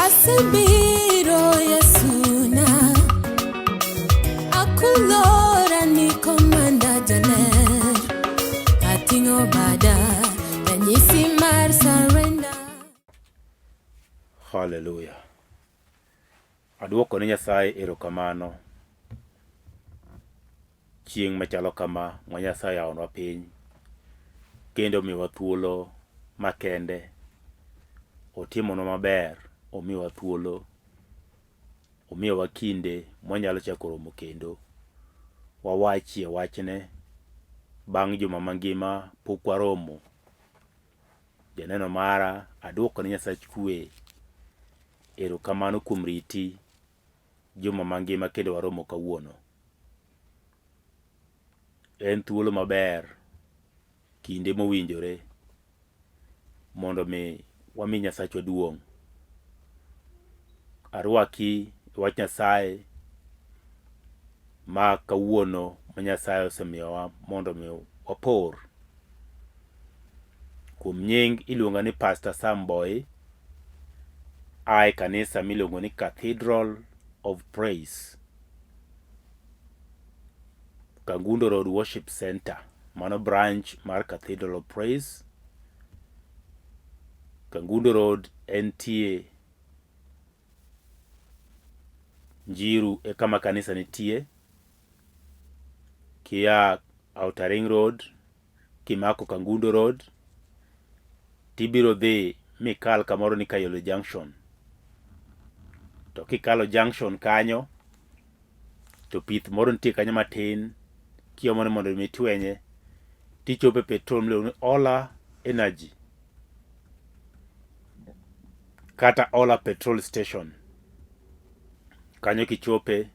Asebiro Yesuna, akulora ni komanda jaler, ating'o bada ranyisi mar surrender. Haleluya. Aduoko ne Nyasaye erokamano chieng' machalo kama ma Nyasaye oyawonwa piny kendo omiyowa thuolo makende. Otimonwa maber, omiyowa thuolo, omiyowa kinde mwanyalo chako romo kendo wawachie wachne bang' juma mangima pok waromo. Janeno mara, aduoko ne Nyasach kwe erokamano kuom riti juma mangima kendo waromo kawuono. En thuolo maber, kinde mowinjore mondo mi wami Nyasachwa duong'. Arwaki e wach Nyasaye ma kawuono ma Nyasaye osemiyowa mondo mi wapor. Kuom nying iluonga ni Pastor Sam Boy, a e kanisa miluongo ni Cathedral of Praise, Kangundo Road Worship Center. Mano branch mar Cathedral of Praise. Kangundo Road entie Njiru e kama kanisa nitie. Kia Outer Ring Road kimako Kangundo Road tibiro dhi mikal kamoro ni Kayole Junction. To kikalo junction kanyo to pith moro nitie kanyo matin kiomo ni mondo mi itwenye tichopo e petrol miluongo ni Ola Energy kata Ola Petrol Station. Kanyo kichope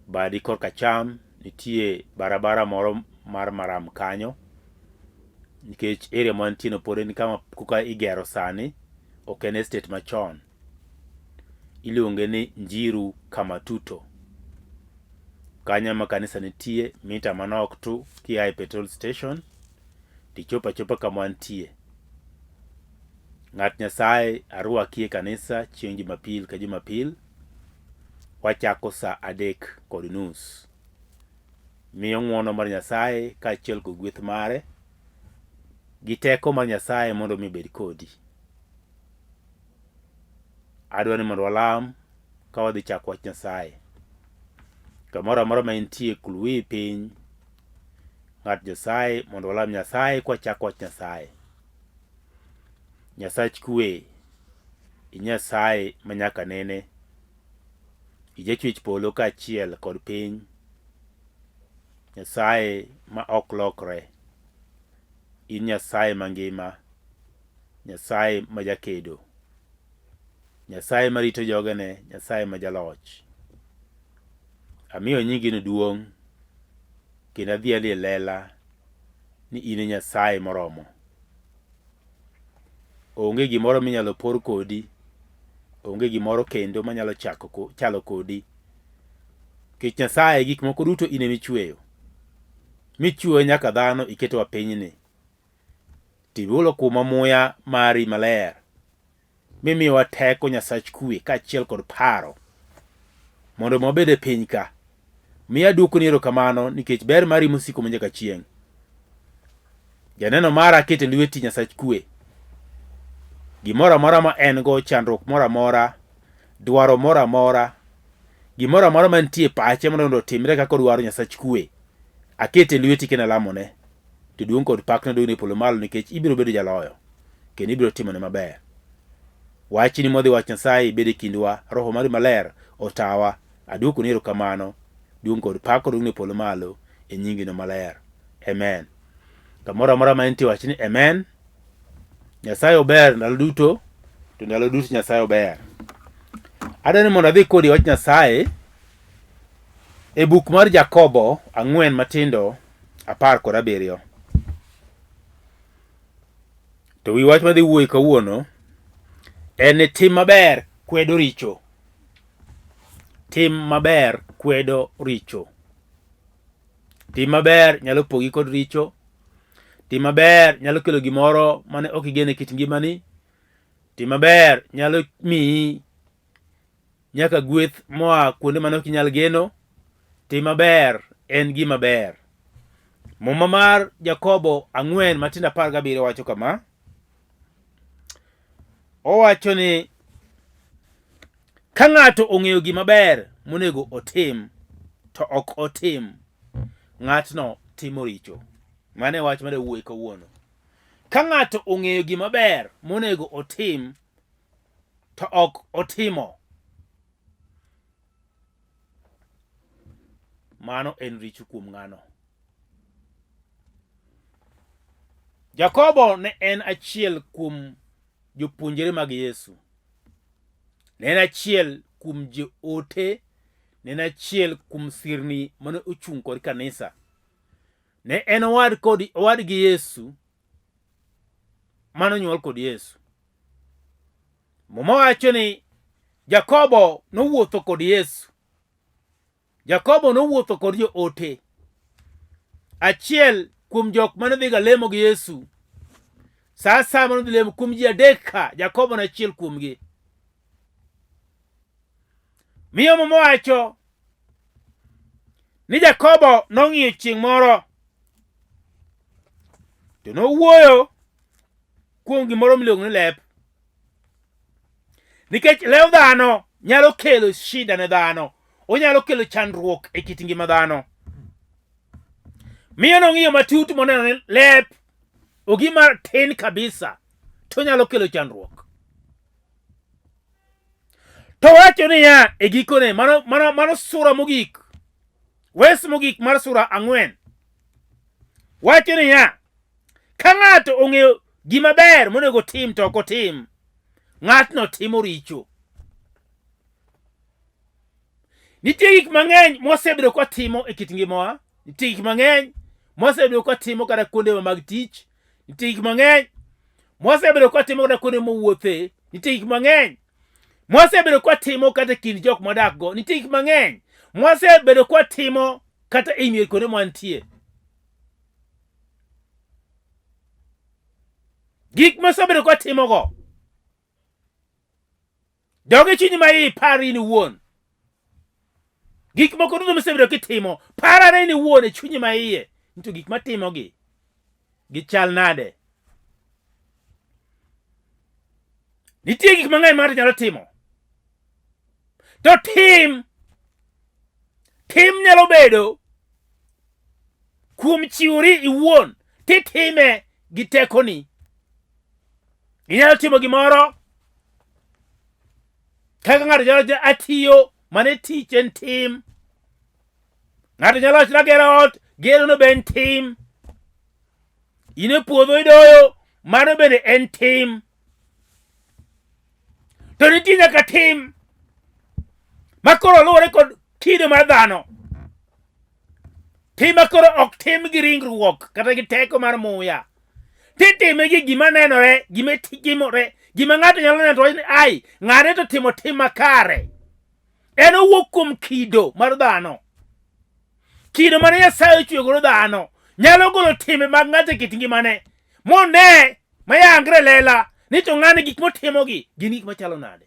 badi korka acham nitie barabara moro mar maram kanyo nikech area mantie no pod en kama koka igero sani ok en estate machon. Iluonge ni Njiru Kamatuto. Kanyo ema kanisa nitie mita manok tu kia e petrol station tichopo achopa kama wantie. Ng'at Nyasaye arwaki e kanisa chieng' Jumapil ka Jumapil. Wachako sa 3:30. Miyo ng'wono mar Nyasaye kaachiel kod gweth mare gi teko mar Nyasaye mondo mi obed kodi. Adwa ni mondo walam ka wadhi chako wach Nyasaye. Kamoro amora ma intie kul wiyi piny ng'at Nyasaye mondo walam Nyasaye kwachako wach Nyasaye. Nyasach kwe, i Nyasaye ma nyaka nene, ijachwech polo kaachiel kod piny, Nyasaye ma ok lokre, in Nyasaye mangima, Nyasaye ma jakedo, Nyasaye marito jogene, Nyasaye ma jaloch. Amiyo nyingino duong' kendo adhiali e lela ni in e Nyasaye moromo. Onge gimoro minyalo por kodi, onge gimoro kendo manyalo chako chalo kodi. Nikech Nyasaye gik moko duto in ema ichweyo. Michweyo nyaka dhano iketowa pinyni. Tiulo kuomwa muya mari maler mimiyowa teko Nyasach kwe kaachiel kod paro mondo wabed e piny ka. Miya aduokoni erokamano nikech ber mari mosiko manyaka chieng'. Janeno mara aketo e lweti Nyasach kwe. Gimoro amora ma en go, chandruok moro amora, dwaro moro amora, gimoro amora mantie e pache mondo otimre kaka odwaro Nyasach kwe. Akete e lweti kendo alamone. To duong' kod pak nodogni e polo malo nikech ibiro bedo jaloyo kendo ibiro timone maber. Wachni modhi wach Nyasaye ibed e kindwa, Roho mari maler otawa. Aduokoni erokamano, duong' kod pak odogni e polo malo e nyingino maler. Amen. Kamoro amora ma intie wach ni amen. Nyasaye ober ndalo duto, to ndalo duto Nyasaye ober. Adwaro ni mondo adhi kodi wach Nyasaye e buk mar Jakobo ang'wen matindo 17. To wi wach madhi wuoyi kawuono en ni tim maber kwedo richo. Tim maber kwedo richo. Tim maber nyalo pogi kod richo. Tim maber nyalo kelo gimoro mane ok igeno e kit ngimani. Tim maber nyalo miyi nyaka gweth moa kuonde mane ok inyal geno. Tim maber en gima ber. Muma mar Jakobo ang'wen matindo 17 wacho kama. Owacho ni ka ng'ato ong'eyo gima ber monego otim to ok otim, ng'atno timo richo. Mano e wach madwa wuoye kawuono. Ka ng'ato ong'eyo gima ber monego otim to ok otimo, mano en richo kuom ng'ano. Jakobo ne en achiel kuom jopuonjre mag Yesu. Ne en achiel kuom joote, ne en achiel kuom sirni mane ochung' kod kanisa. Ne en owad kod owadgi Yesu mane onyuol kod Yesu. Muma wacho ni Jakobo nowuotho kod Yesu. Jakobo nowuotho kod joote. Achiel kuom jok mane dhiga lemo gi Yesu. Sa asaya mane odhi lemo kuom ji adek ka, Jakobo ne achiel kuomgi. Miyo Muma wacho ni Jakobo nong'iyo chieng' moro to nowuoyo kuom gimoro miluongo ni lep. Nikech lew dhano nyalo kelo shida ne dhano, onyalo kelo chandruok e kit ngima dhano. Miyo nong'iyo matut moneno ni lep ogima tin kabisa to onyalo kelo chandruok. To wacho niya e gikone, mano, mano, mano sura mogik, wes mogik mar sura ang'wen. Wacho niya, ka ng'ato ong'eyo gima ber monego otim to ok otim, ng'atno timo richo. Nitie gik mang'eny mwasebedo kwatimo e kit ngimawa, nitie gik mang'eny mwasebedo kwatimo kata kuondewa mag tich, nitie gik mang'eny mwasebedo kwatimo kata kuonde mowuothe, nitie gik mang'eny mwasebedo kwatimo kata e kind jok mwadakgo, nitie gik mang'eny mwasebedo kwatimo kata e mier kuonde mwantie. Gik mwasebedo kwatimogo, dog e chunyi ma iye par in iwuon. Gik moko duto misebedo kitimo, par ane in iwuon e chunyi ma iye ni to gik matimogi gichal nade. Nitie gik mang'eny ma ng'ato nyalo timo. To tim, tim nyalo bedo kuom chiwori iwuon titime gi tekoni. Inyalo timo gimoro kaka ng'ato nyalo wacho atiyo mane tich en tim. Ng'ato nyalo wacho nagero ot, gerono be en tim. In e puodho idoyo, mano bende en tim. To nitie nyaka tim ma koro luwore kod kido mar dhano. Tim ma koro ok tim gi ringruok kata gi teko mar muya. Titime gi gima nenore, gima timore, gima ng'ato nyalo neno to wacho ni ai, ng'ane to timo tim makare. En owuok kuom kido mar dhano. Kido mane Nyasaye ochweyo godo dhano nyalo golo timbe mag ng'ato e kit ngimane mone mayangre lela ni to ng'ani gik motimogi gin gik machalo nade.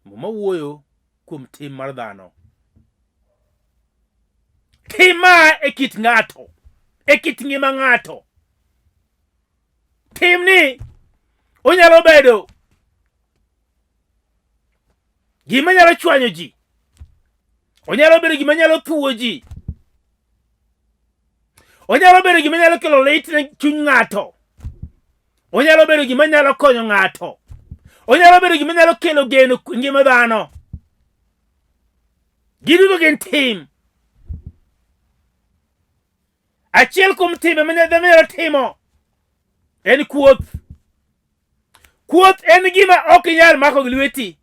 Muma wuoyo kuom tim mar dhano. Tim ma e kit ng'ato, e kit ngima ng'ato. Tim ni onyalo bedo gima nyalo chwanyo ji, onyalo bedo gima nyalo thuwo ji, onyalo bedo gima nyalo kelo lit ne chuny ng'ato, onyalo bedo gima nyalo konyo ng'ato, onyalo bedo gima nyalo kelo geno e ngima dhano. Giduto gin tim. Achiel kuom timbe ma dhano nyalo timo en kuoth. Kuoth en gima ok inyal mako gi lweti.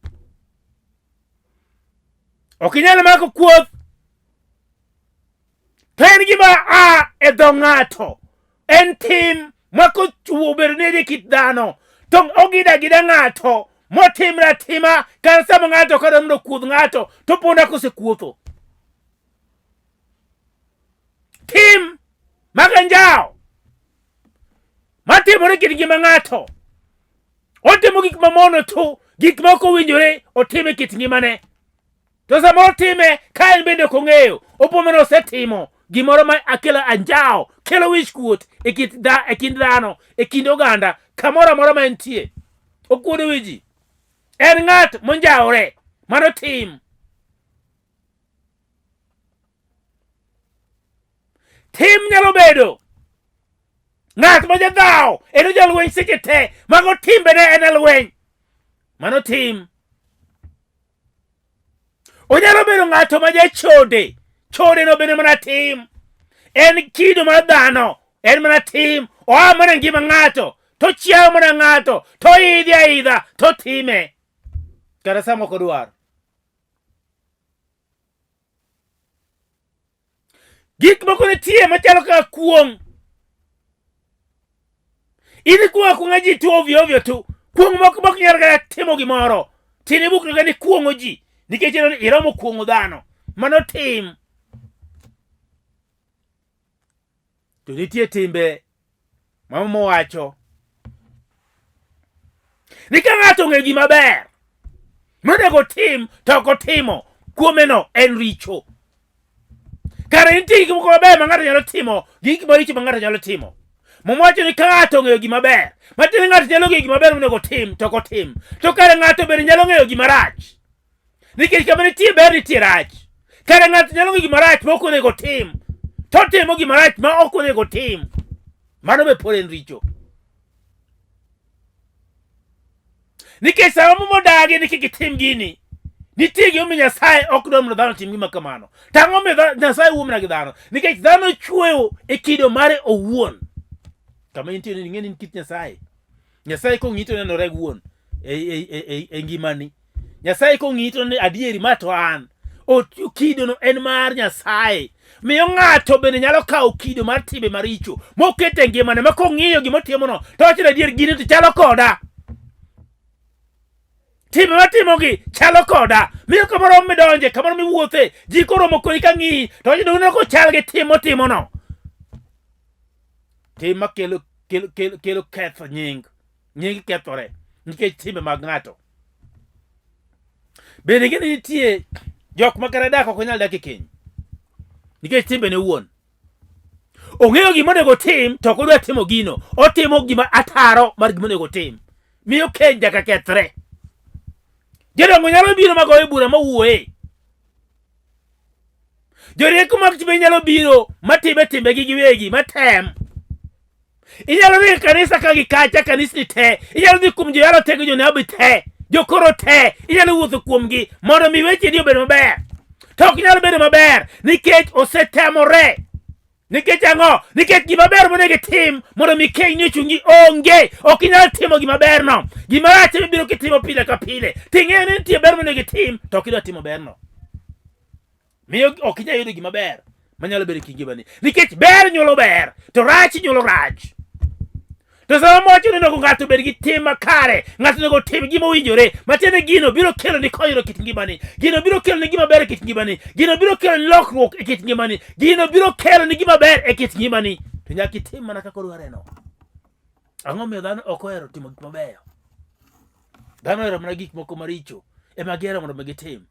Ok inyal mako kuoth. To en gima a e dho ng'ato. En tim ma kochuo bedo ni e kit dhano to ogida agida ng'ato motimre atima kata sama ng'ato ka dwa mondo okuodh ng'ato to ponda kosekuotho. Tim mag anjawo. Matimore e kit ngima ng'ato. Otimo gik mamono to gik ma ok owinjore otim e kit ngimane. To samoro time ka en bende ok ong'eyo, opo mana osetimo gimoro ma akelo anjawo, kelo wich kuot e kit da, e kind dhano, e kind oganda, kamoro amora ma entie. Okuodo wi ji. En ng'at monjawore, mano tim. Tim nyalo bedo ng'at ma jadhawo, en jalweny seche te, mago timbene en e lweny. Mano tim. Onyalo bedo ng'ato ma jachode, chode no bende mana tim. En kido mar dhano, en mana tim. Oa mana ngima ng'ato, to chiayo mana ng'ato, to idhi aidha, to time. Kata sama ok odwar. Gik moko nitie machalo kaka kuong'. In ikuong'o akuong'a ji tu ovyo ovyo tu. Kuong' moko mok nyal kata timo gimoro. Tini buk ni kuong'o ji nikech ineno ni iromo kuong'o dhano. Mano tim. To nitie timbe ma Muma wacho ni ka ng'ato ong'eyo gima ber monego otim to ok otimo, kuomeno en richo. Kare nitie gik moko maber ma ng'ato nyalo timo gi gik maricho ma ng'ato nyalo timo. Muma wacho ni ka ng'ato ong'eyo gima ber, matiende ni ng'ato nyalo ng'eyo gima ber monego otim to ok otim. To kare ng'ato bende nyalo ng'eyo gima rach. Nikech kama nitie ber nitie rach. Kare ng'ato nyalo ng'eyo gima rach ma ok onego otim, to otimo gima rach ma ok onego otim. Mano be pod en richo. Nikech sama Muma odagi ni kik itim gini, nitie gimomiyo Nyasaye ok dwar mondo dhano otim gima kamano. To ang'o momiyo Nyasaye wuo mana gi dhano? Nikech dhano chweyo e kido mare owuon. Kama intie ni ing'e ni in kit Nyasaye. Nyasaye kong'iyi to nenore wuon e ngimani. Nyasaye kong'iyi to ni adieri ma to an. Kidono en mar Nyasaye. Miyo ng'ato bende nyalo kawo kido mar timbe maricho moketo e ngimane ma kong'iyo gima otimono to wacho ni adier gini to chalo koda. Timbe matimogi chalo koda. Miyo kamoro midonje, kamoro miwuothe, ji koromo kodi ka ng'iyi to wacho ni uneno kochal gi tim motimono. Tim makelo kelo, kelo, kelo ketho nying. Nying kethore nikech timbe mag ng'ato. Bende ing'e ni nitie jok ma kata dak ok onyal dak e keny nikech timbene owuon. Ong'eyo gima onego otim to ok odwa timo gino. Otimo gima ataro mar gima onego otim. Miyo keny nyaka kethre. Jodongo nyalo biro ma goyo bura ma wuoye. Jorieko mag timbe nyalo biro matime timbegi giwegi matem. Inyalo dhi e kanisa ka gi kacha kanisni te. Inyalo dhi kuom joyalo te gi jonabi te. Jokoro te. Inyalo wuotho kuomgi mondo mi wecheni obed maber. To ok nyal bedo maber nikech osetamore. Nikech ang'o? Nikech gima ber monego itim mondo mi kenyni ochungi onge. Ok inyal timo gima berno. Gima rach ema ibiro kitimo pile ka pile. Ting'eyo ni nitie ber monego itim to ok idwa timo berno. Miyo ok inyal yudo gima ber manyalo bedo e kind ngimani. Nikech ber nyuolo ber, to rach nyuolo rach. To sama wacho ni onego ng'ato obed gi tim makare, ng'ato onego otim gima owinjore, matiende gino biro kelo ni konyruok e kit ngimani, gino biro kelo ni gima ber e kit ngimani, gino biro kelo ni lokruok e kit ngimani, gino biro kelo ni gima ber e kit ngimani. To nyaka itim mana kaka odwareno. Ang'o miyo dhano ok ohero timo gik mabeyo? Dhano ohero mana gik moko maricho ema gihero mondo mi gitim.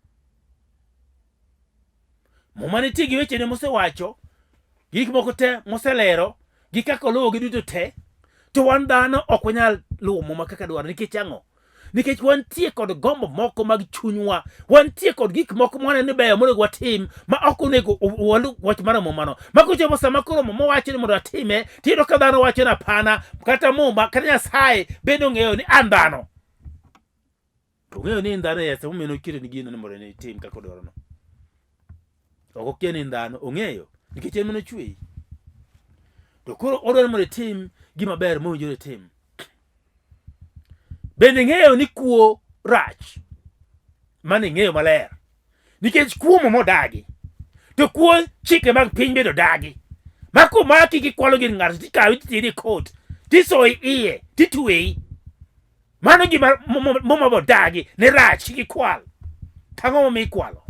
Muma nitie gi wechene mosewacho, gik moko te moselero, gi kaka oluwogi duto te, to wan dhano ok wanyal luwo Muma kaka dwaro. Nikech ang'o? Nikech wantie kod gombo moko mag chunywa, wantie kod gik moko mwaneno ni beyo monego watim, ma ok onego walu wach mar Mumano. Ma kochopo sama koro Muma wacho ni mondo watime, tiyudo ka dhano wacho ni hapana, kata Muma, kata Nyasaye bende ong'eyo ni an dhano. To ong'eyo ni in dhano e emomiyo noketo ni gino ni mondo itim kaka odwarono. Ok okia ni in dhano, ong'eyo nikech en mana ochweyi. To koro odwaro mondo itim gima ber mowinjore itim. Bende ing'eyo ni kuo rach. Mano ing'eyo maler. Nikech kuo Muma odagi. To kuo chike mag piny bende odagi. Ma komaki kikwalo gir ng'ato tikawi titeri e kot, tisoyi iye, titweyi. Mano gima Muma odagi ni rach kik ikwal. Ang'o momiyo ikwalo?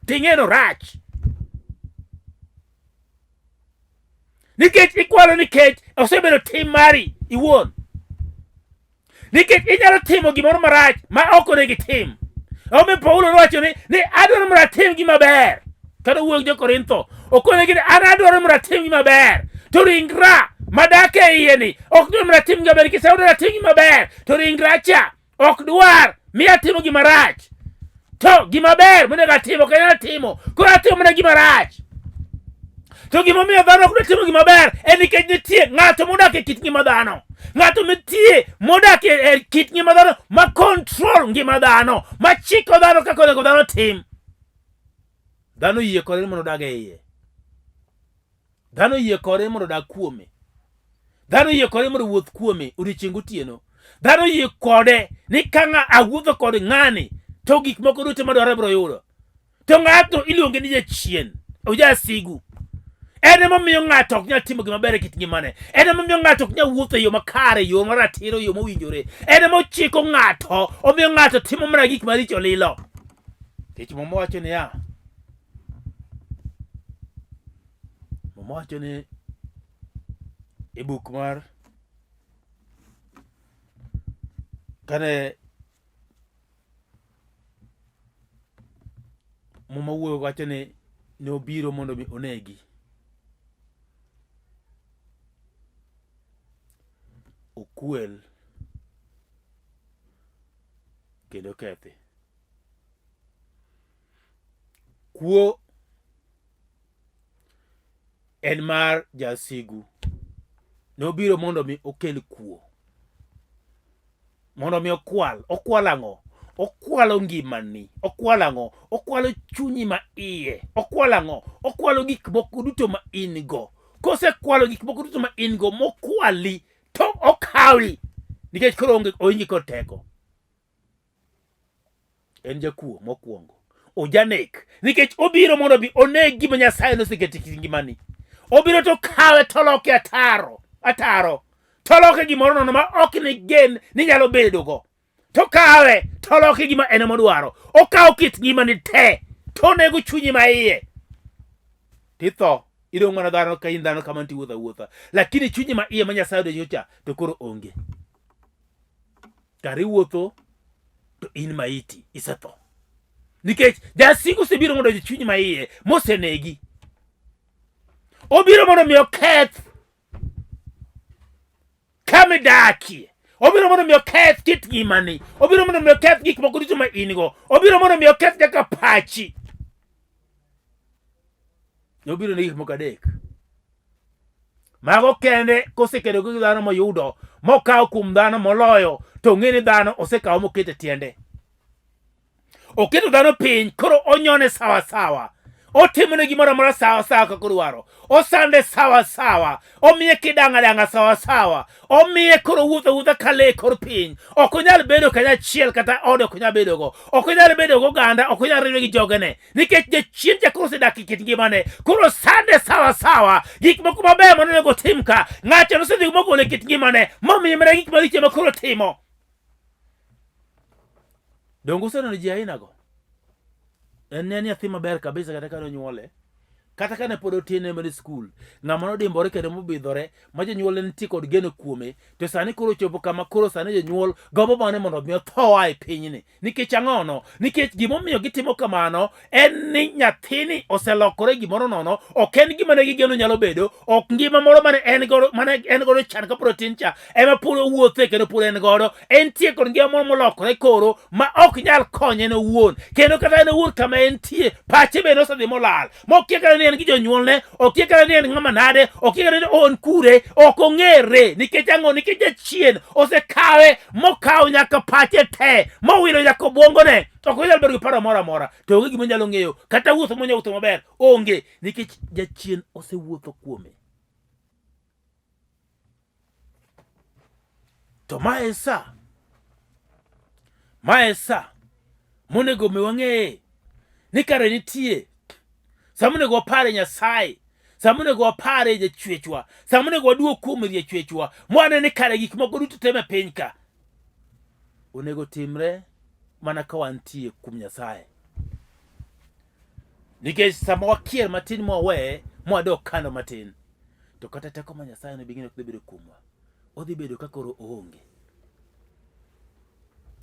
Ting'e no rach. Nikech ikwalo nikech osebedo tim mari iwuon. Nikech inyalo timo gimoro marach ma ok onego itim. Omiyo Paulo nowacho ni adwaro mondo atim gima ber. Kata owuoyo gi Jo-Korintho, okonegi ni an adwaro mondo atim gima ber. To ringra madak e iye ni ok dwar mondo atim gima ber nikech adwaro atim gima ber to ringra cha ok dwar miyo atimo gima rach. To gima ber monego atim ok anyal timo, koro atimo mana gima rach. To gimomiyo dhano ok dwa timo gima ber en nikech nitie ng'ato modak e kit ngima dhano. Ng'ato nitie modak e kit ngima dhano ma control ngima dhano, ma chiko dhano kaka onego dhano tim. Dhano yie kode mondo odag e iye. Dhano yie kode mondo odag kuome. Dhano yie kode mondo owuoth kuome odiechieng' gotieno. Dhano yie kode ni ka ng'a awuotho kod ng'ani to gik moko duto madwaro abiro yudo. To ng'atno iluonge ni jachien, ojasigu. En emomiyo ng'ato ok nyal timo gima ber e kit ngimane. En emomiyo ng'ato ok nyal wuotho e yo makare, yo maratiro, yo mowinjore. En emochiko ng'ato, omiyo ng'ato timo mana gik maricho lilo. Nikech Muma wacho niya, Muma wacho ni e buk mar kane Muma wuoyo wacho ni nobiro mondo mi onegi. Okwel kendo okethi. Kuo en mar jasigu. Nobiro mondo mi okel kuo. Mondo mi okwal. Okwal ang'o? Okwalo ngimani. Okwalo ang'o? Okwalo chunyi ma iye. Okwalo ang'o? Okwalo gik moko duto ma in go. Kosekwalo gik moko duto ma in go mokwali to okawi nikech koro onge oingi kod teko. En jakuo mokwongo. Ojanek nikech obiro mondo bi oneg gima Nyasaye noseketo e kit ngimani. Obiro to kawe toloke ataro, ataro. Toloke gimoro nono ma ok ni gen ni nyalo bedogo. To kawe toloke gima en emodwaro. Okawo kit ngimani te to onego chunyi ma iye. Titho idong' mana dhano ka in dhano kama nitie wuotho awuotha. Lakini chunyi ma iye ma Nyasaye odonjo cha to koro onge. Kar iwuotho to in maiti isetho. Nikech jasigu osebiro mondo chunyi ma iye mosenegi. Obiro mondo mi oketh kama idakie. Obiro mondo mi oketh kit ngimani. Obiro mondo mi oketh gik moko duto ma in go. Obiro mondo mi oketh nyaka pachi. Obiro ne gik moko adek. Mago kende kosekedo gi dhano moyudo, mokawo kuom dhano moloyo, to ng'e ni dhano osekawo moketo e tiende. Oketo dhano piny, koro onyone sawa sawa. Otimone gimoro amora sawa sawa kaka odwaro. Osande sawa sawa. Omiye kidang'a dang'a sawa sawa. Omiye koro wuotho awuotha ka lee kor piny. Ok onyal bedo kanyachiel kata ode ok onyal bedogo. Ok onyal bedo goganda, ok onyal riwre gi jogene. Nikech jachien cha koro osedak e kit ngimane. Koro sande sawa sawa. Gik moko mabeyo mane onego otim ka. Ng'acha nosedhi mogolo e kit ngimane. Momiye mana gik maricho ema koro timo. Donge useneno ji ainago? En ne nyathi maber kabisa kata kane onyuole. Kata kane pod otin en mana e skul. Ng'ama nodimbore kendo mobidhore ma jonyuolne nitie kod geno kuome to sani koro ochopo kama koro sani jonyuol gombo mana mondo mi otho oa e pinyni. Nikech ang'ono? Nikech gimomiyo gitimo kamano en ni nyathini oselokore gimoro nono, ok en gima ne gigeno nyalo bedo, ok ngima moro mane en godo mane en godo chan kapod otin cha ema pod owuothe kendo pod en godo. Entie kod ngima moro molokore koro ma ok nyal konye en owuon. Kendo kata en owuon kama entie, pache bende osedhi molal. Mokia kata ni en gi jonyuolne, okia kata ni en ng'ama nade, okia kata ni on kure, ok ong'ere. Nikech ang'o? Nikech jachien osekawe mokawo nyaka pache te, mowilo nyaka obwongone. Ok onyal bedo gi paro moro amora, to onge gima onyalo ng'eyo, kata wuotho monyalo wuotho maber onge, nikech jachien osewuotho kuome. To ma e sa, ma e sa monego mi wang'eye ni kare nitie sama onego wapare Nyasaye, sama onego wapare Jachwechwa, sama onego waduog kuom Jachwechwa, mwane ni kare gik moko duto te me piny ka onego timre mana ka wantie kuom Nyasaye. Nikech sama wakier matin mwaweye mwadok kando matin, To kata teko ma Nyasaye no bing'e ok dhi bedo kuomwa. Odhi bedo ka koro oonge.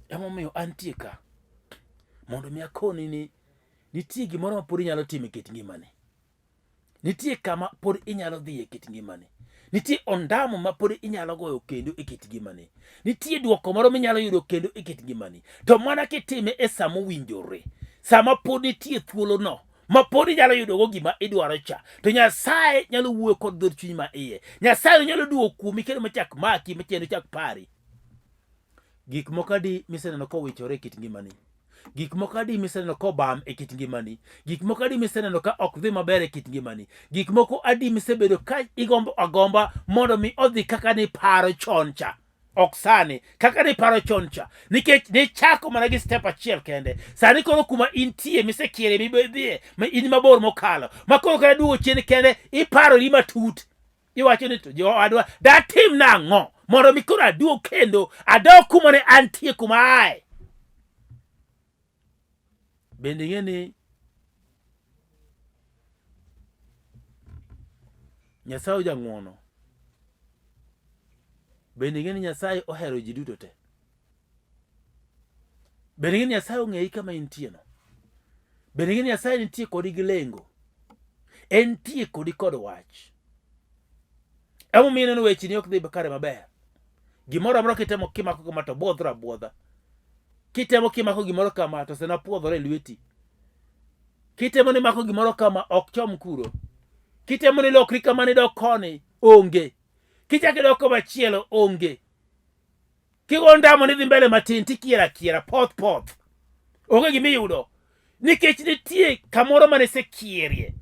Emomiyo antie ka mondo mi akoni ni nitie gimoro ma pod inyalo timo e kit ngimani. Nitie kama pod inyalo dhi e kit ngimani. Nitie ondamo ma pod inyalo goyo kendo e kit ngimani. Nitie dwoko moro minyalo yudo kendo e kit ngimani. To mana kitime e sama owinjore, sama pod nitie thuolono ma pod inyalo yudogo gima idwaro cha, to Nyasaye nyalo wuoyo kod dhood chunyi ma iye. Nyasaye nyalo duogo kuomi kendo machak maki, machendo chak pari. Gik moko adi miseneno kowichore e kit ngimani? Gik moko adi miseneno kobam e kit ngimani? Gik moko adi miseneno ka ok dhi maber e kit ngimani? Gik moko adi misebedo ka igombo agomba mondo mi odhi kaka niparo chon cha? Ok sani, kaka niparo chon cha. Nikech nichako mana gi step achiel kende. Sani koro kuma intie misekiere mibedhie, ma in mabor mokalo. Ma koro kata duogo chien kende iparori matut. Iwacho ni to jowadwa datim nang'o mondo mi koro aduog kendo adog kuma ne antie kuma aye. Bende ing'e ni Nyasaye ojang'wono. Bende ing'e ni Nyasaye ohero ji duto te. Bende ing'e ni Nyasaye ong'eyi kama intie no. Bende ing'e ni Nyasaye nitie kodi gi lengo. Entie kodi kod wach. Emomiyo ineno wecheni ok dhi kare maber. Gimoro amora kitemo kimako kama to buodhre abuodha. Kitemo kimako gimoro kama to sena puodhore e lweti. Kitemo ni mako gimoro kama ok chom kuro. Kitemo ni lokri kama ni dok koni onge. Kichako idok komachielo onge. Kigo ndamo ni dhi mbele matin tikier akiera poth poth. Onge gima iyudo. Nikech nitie kamoro mane isekierie.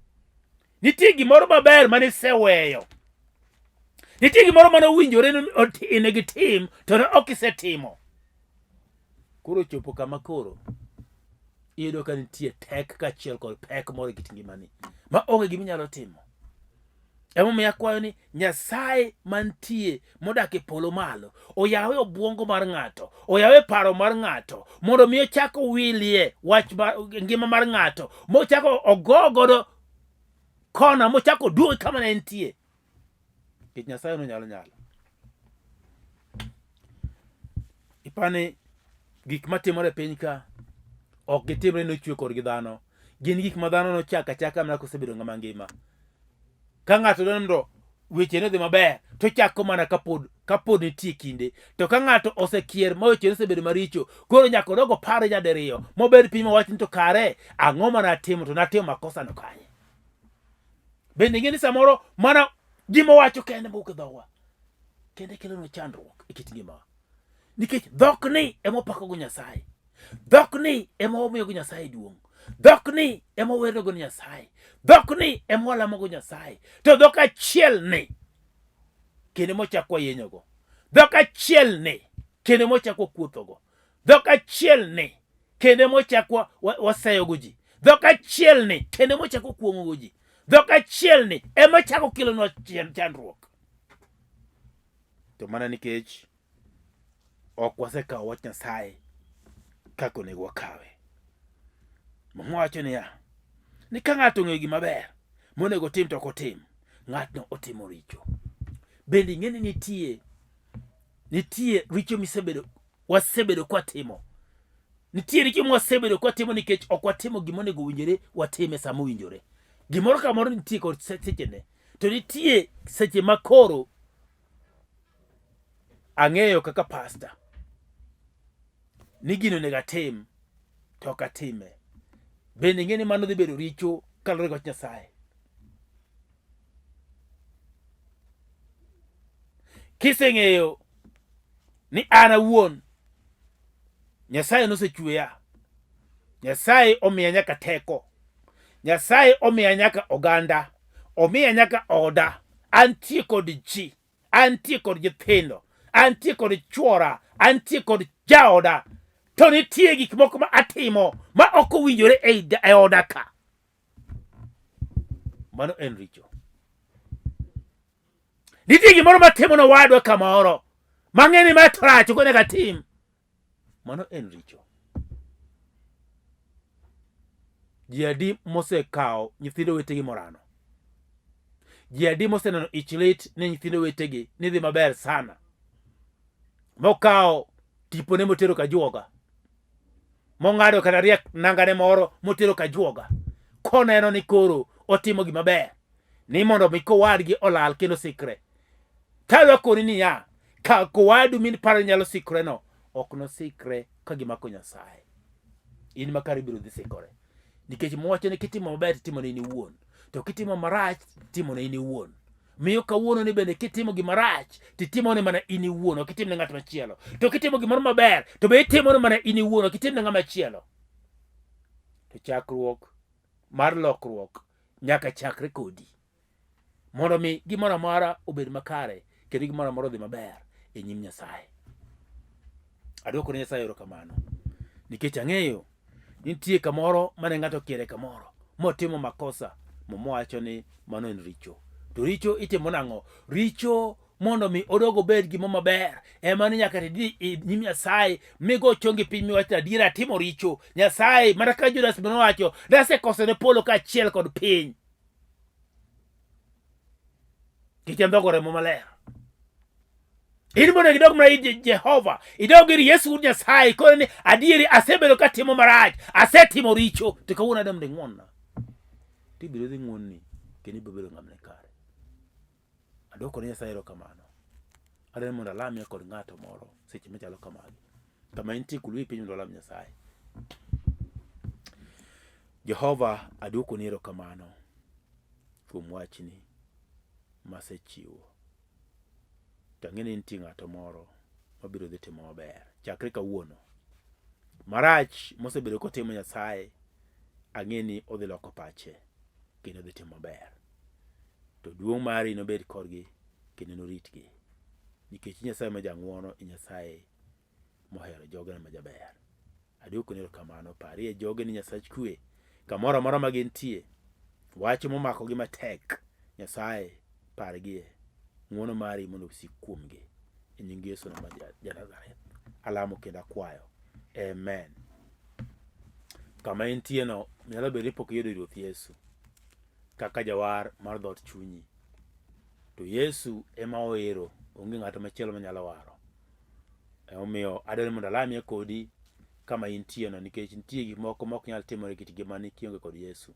Nitie gimoro maber mane iseweyo. Nitie gimoro mane owinjore ni onego itim to ne ok isetimo. Koro chopo kama koro iyudo ka nitie tek kaachiel kod pek moro e kit ngimani ma onge gima inyalo timo. Emomiyo akwayo ni Nyasaye mantie modak e polo malo oyawe obwongo mar ng'ato, oyawe paro mar ng'ato mondo mi ochak owilie wach mar, ngima mar ng'ato mochak ogo godo kona mochak oduogi kama ne entie. Nikech Nyasaye nonyalo nyalo. Ipani gik matimore e piny ka ok gitimre nochwe korgi dhano. Gin gik ma dhano nochako achaka mana kosebedo ng'ama ngima. Ka ng'ato dwaro mondo wechene odhi maber, to chako mana kapod kapod nitie kinde. To ka ng'ato osekier ma wechene osebedo maricho, koro nyaka odog opare nyadiriyo, mobed piny mowach ni to kare ang'o ma natimo to natimo makosano kanye. Bende ing'e ni samoro mana gima wacho kende mowuok e dhowa kende kelonwa chandruok e kit ngimawa. Nikech dhokni ema opakogo Nyasaye. Dhokni ema wamiyogo Nyasaye duong'. Dhokni ema wawerego Nyasaye. Dhokni ema walamogo Nyasaye. To dhok achiel ni kendo mochak wayenyogo. Dhok achiel ni kendo mochak wakuothogo. Dhok achiel ni kendo mochak waseyogo ji. Dhok achiel ni kendo mochak wakuong'ogo ji. Dhok achiel ni ema chako kelonwa chandruok. To mana nikech ok wasekawo wach Nyasaye kaka onego wakawe. Muma wacho niya, ni ka ng'ato ong'eyo gima ber monego otim to ok otim, ng'atno otimo richo. Bende ing'e ni nitie nitie richo misebedo wasebedo kwatimo. Nitie richo mwasebedo kwatimo nikech ok watimo gima onego owinjore watim e sama owinjore. Gimoro kamoro nitie kod sechene. To nitie seche ma koro ang'eyo kaka pasta ni gino onego atim to ok atime. Bende ing'e ni mano dhi bedo richo kaluwore gi wach Nyasaye. Kiseng'eyo ni an awuon Nyasaye nosechweya, Nyasaye omiya nyaka teko, Nyasaye omiya nyaka oganda, omiya nyaka oda, antie kod ji, antie kod nyithindo, antie kod chwora, antie kod jaoda, to nitie gik moko ma atimo ma ok owinjore e, e oda ka. Mano en richo. Nitie gimoro matimo ne owadwa kamoro mang'e ni ma to rach ok onego atim. Mano en richo. Ji adi mosekawo nyithindo wetegi morano? Ji adi moseneno ich lit ne nyithindo wetegi ni dhi maber sana, mokawo tipone motero kajuoga, mong'ado kata riek nangane moro motero kajuoga, koneno ni koro otimo gima ber ni mondo mi kowadgi olal kendo sikre. Tadwa koni niya, ka kowadu min paro nyalo sikreno, ok nosikre ka gimako Nyasaye. In makare ibiro dhi sikore. Nikech mwacho ni kitimo maber titimo ne in iwuon, to kitimo marach titimo ne in iwuon. Miyo kawuono ni bende kitimo gima rach titimo ne mana in iwuon, ok itim ne ng'at machielo. To kitimo gimoro maber to be itimo ne mana in iwuon, ok itim ne ng'ama chielo. To chakruok mar lokruok nyaka chakre kodi mondo mi gimoro amora obed makare kendo gimoro amora odhi maber e nyim Nyasaye. Adwoko ne Nyasaye erokamano nikech ang'eyo nitie kamoro mane ng'ato okiere kamoro motimo makosa mowacho ni mano en richo. To richo itimo nang'o? Richo mondo mi odog obed gima maber ema ni nyaka tidhi e nyim Nyasaye migo chongi piny miwach ni adiera atimo richo. Nyasaye mana kaka Judas bende nowacho, nasekoso ne polo kaachiel kod piny. Kik andhogo remo maler. In mondo idog mana ir Jehova, idog ir Yesu wuod Nyasaye, koro ni adieri asebedo katimo marach, asetimo richo, to kawuono adwa mondo ing'wonna. To ibiro dhi ng'wonni kendo ibiro bedo ng'ama ni kare. Adwoko ne Nyasaye erokamano. Adwaro ni mondo alamie kod ng'ato moro seche machalo kamagi. Kama intie kul wiyi piny mondo walam Nyasaye. Jehova adwokoni erokamano kuom wachni masechiwo. To ang'e ni nitie ng'ato moro mabiro dhi timo maber chakre kawuono. Marach mosebedo kotimo Nyasaye, ang'e ni odhi loko pache kendo odhi timo maber. To duong' mari nobed korgi kendo noritgi. Nikech Nyasaye ma jang'wono e Nyasaye mohero jogene ma jaber. Adwokoni erokamano, parie jogeni Nyasach kwe, kamoro amora ma gintie, wach momakogi matek, Nyasaye pargie, ng'wono mari mondo osik kuomgi. E nying Yesu ma ja-Nazareth, alamo kendo akwayo. Amen. Kama intieno, nyalo bedo ni pok iyudo Ruoth Yesu kaka jawar mar dhoot chunyi. To Yesu ema oero, onge ng'at machielo manyalo waro. Emomiyo adwaro ni mondo alamie kodi kama intieno nikech nitie gik moko ma ok nyal timore e kit ngimani kionge kod Yesu.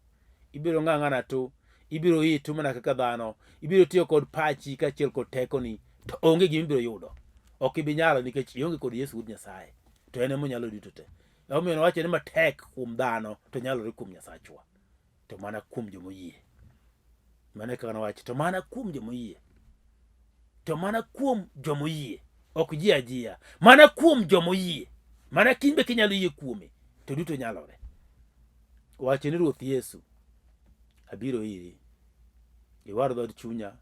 Ibiro ng'ang'ana tu, ibiro itu mana kaka dhano, ibiro tiyo kod pachi kaachiel kod tekoni, to onge gima ibiro yudo. Ok ibi nyalo nikech ionge kod Yesu wuod Nyasaye, to en ema onyalo duto te. Emomiyo nowacho ni matek kuom dhano to nyalore kuom Nyasachwa, to mana kuom jomoyie. Mano e kaka nowacho, to mana kuom jomoyie. To mana kuom jomoyie, ok ji ajia, mana kuom jomoyie. Mana kiny be kinyalo yie kuome, to duto nyalore. Wacho ni Ruoth Yesu, abiro iri, iwar dhood chunya,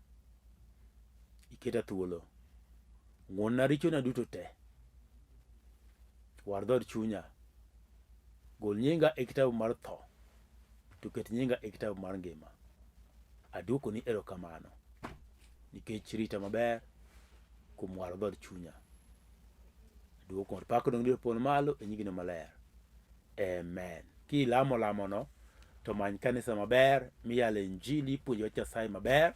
iketa thuolo. Ng'wonna richona duto te. War dhood chunya. Gol nyinga e kitabu mar tho, to ket nyinga e kitabu mar ngima. Adwokoni erokamano nikech rita maber kuom waro dhood chunya. Duoko kod pak dong' polo malo e nyingino maler. Amen. Kilamo lamono to many kanisa maber miyale injili, ipuonjo wach Nyasaye maber,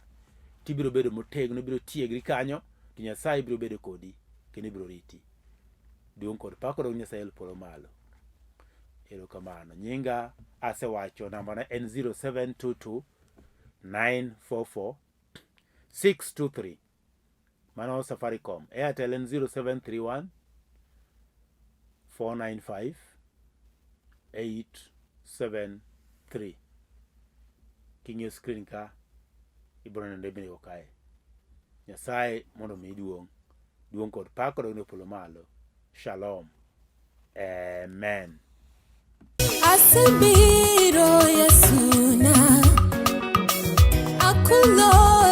tibiro bedo motegno, ibiro tiegri kanyo, to Nyasaye biro bedo kodi kendo ibiro riti. Duong' kod pak odog Nyasaye e polo malo. Erokamano. Nyinga asewacho, nambana en 0722 944 623. Mano Safaricom. Airtel en 0731 495 873. King'iyo screen ka, ibiro neno nembenigo kae. Nyasaye mondo omiyi duong'. Duong' kod pak odog ne polo malo. Shalom. Amen. Asebiro.